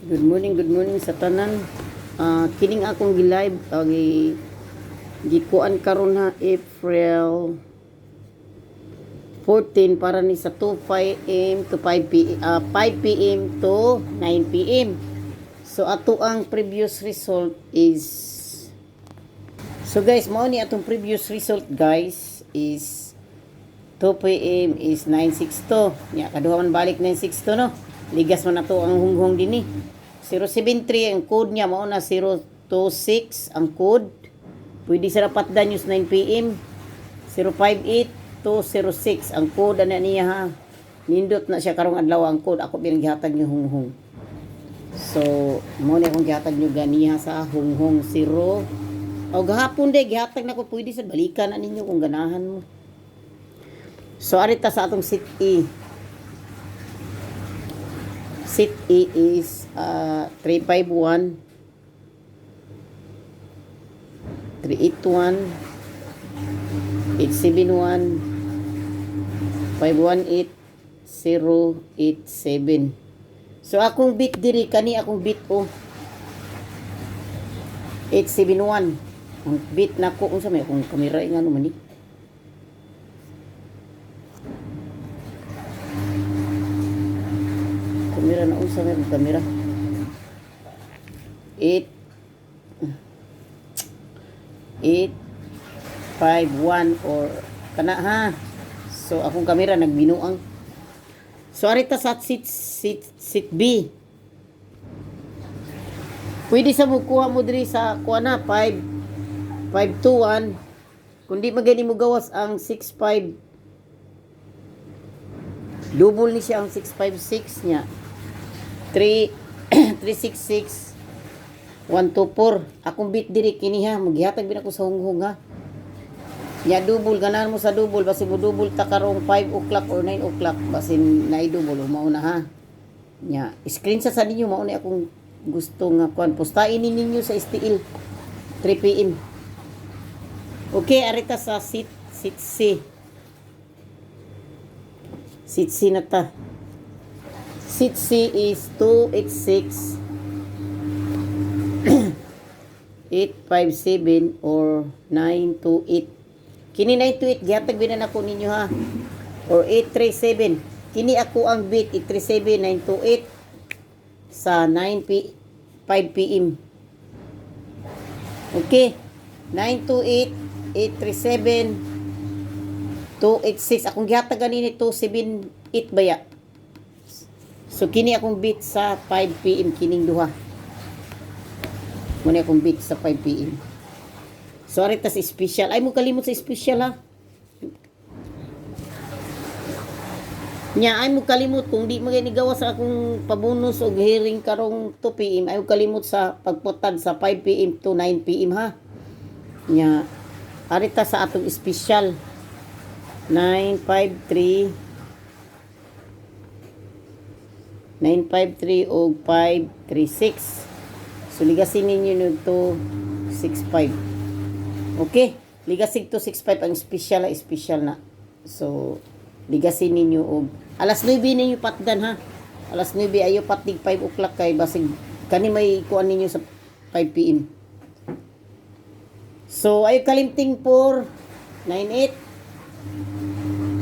Good morning sa tanan. Kining akong gi-live, gikuan karon ha, April 14, para ni sa 2 p.m. to 5 p 5 p.m. to 9 p.m. So ato ang previous result is. So guys, mao ni atong previous result, guys, is 2 p.m. is 962. Nya kaduha man balik 962, no. Ligas man nato ang hunghong dinhi. 073 ang code niya, mao na 026 ang code. Pwede sa rapatdan yung 9 p.m. 058 206 ang code ana niya ha. Nindot na siya karong adlaw ang code, ako pinang gihatag niyo hunghong. So, mo ni akong gihatag niyo ganiha sa hunghong 0. O gahapon de gihatag nako, pwede sa balikan na ninyo kung ganahan mo. So arita sa atong sit E. Sit E is 351 381 871 518 087. So akong bit diri, kani akong bit oh. 871. Ang bit nako, unsa may akong kamera eh, ngano man ni? Kamera na, unsa may akong kamera? 8 8 5 1 or kana ha. So akong kamera nagbinuang. So arita sa sit B. Pwede sa mo kuha mo diri sa kuha na 5 5 2 1. Kung di magani mo gawas ang 6 5, double ni siya ang 656 niya. 3 366 1 2 4. Akong bit diri kini ha, maghihatag bin ako sa hunghong ha. Nya double, ganahan mo sa double, basin mo double ta karong 5 o'clock or 9 o'clock, basin na double mao na ha. Nya screenshot sa ninyo, mao ni akong gusto nga kuan, postain ni ninyo sa STL 3 PM. Okay, arita sa seat C. Seat C na ta. Seat C is 286 857 or 928. Kini 928 gihatag binan ako ninyo ha. Or 837. Kini ako ang bit 837 928 sa 9 p 5 PM. Okay. 928 837 286. Akong gihatag ganini 278 baya. So kini akong bit sa 5 PM, kining duha. Muna akong bit sa 5 PM. Sorry tas special. Ay mo kalimot sa special ha. Nya ay mo kalimot kung di mo gawa sa akong pabonus og hearing karong 2 PM, ay mo kalimot sa pagputad sa 5 PM to 9 PM ha. Nya arita sa atong special 953 953 og 536. So ligasin ninyo nito 65. Okay, ligasig 265 ang special, ah, special na. So ligasin ninyo og alas 9 ninyo patdan ha. Alas 9, ayo patdig 5 o'clock kay basig kani may kuan ninyo sa 5 PM. So ayo kalimting 498.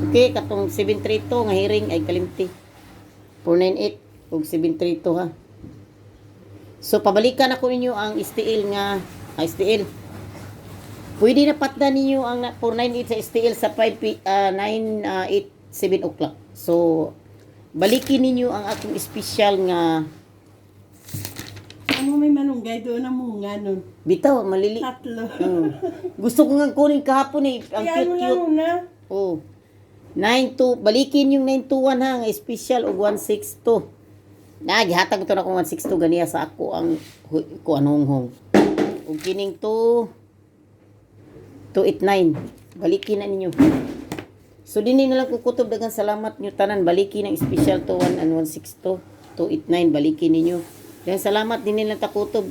Okay, katong 732 nga hearing ay kalimti. 498 ug 732 ha. So pabalikan ako ninyo ang STL nga STL. Pwede na patdan ninyo ang 498 sa STL sa 5 p, 9 8 7 o'clock. So balikin ninyo ang akong special nga. Ano, may malunggay doon ang munga nun. Bitaw malili. Tatlo. Gusto ko nga kunin kahapon eh. Ang Kaya mo cute lang cute. una. Oh. 92, balikin yung 921 ha, nga special og 162. Na gihatag to na akong 162 ganiya sa ako ang kuan honghong. Ug kining 2 289. Balikin na ninyo. So dinhi na lang kukutob, daghang salamat nyo tanan, balikin ang special 21 and 162 289, balikin ninyo. Daghang salamat, dinhi lang takutob.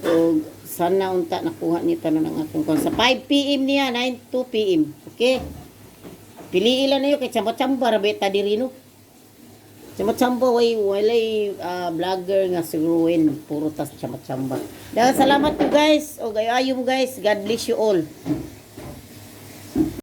Og sana unta nakuha niyo tanan ang akong kuan sa 5 PM niya, 9 2 PM. Okay? Pili lang na yun kay tsamba-tsamba ra beta diri no. Chamba-chamba way walay vlogger nga siguruhin puro tas chamba-chamba. Daghang salamat you guys. O gayo ayo mo guys. God bless you all.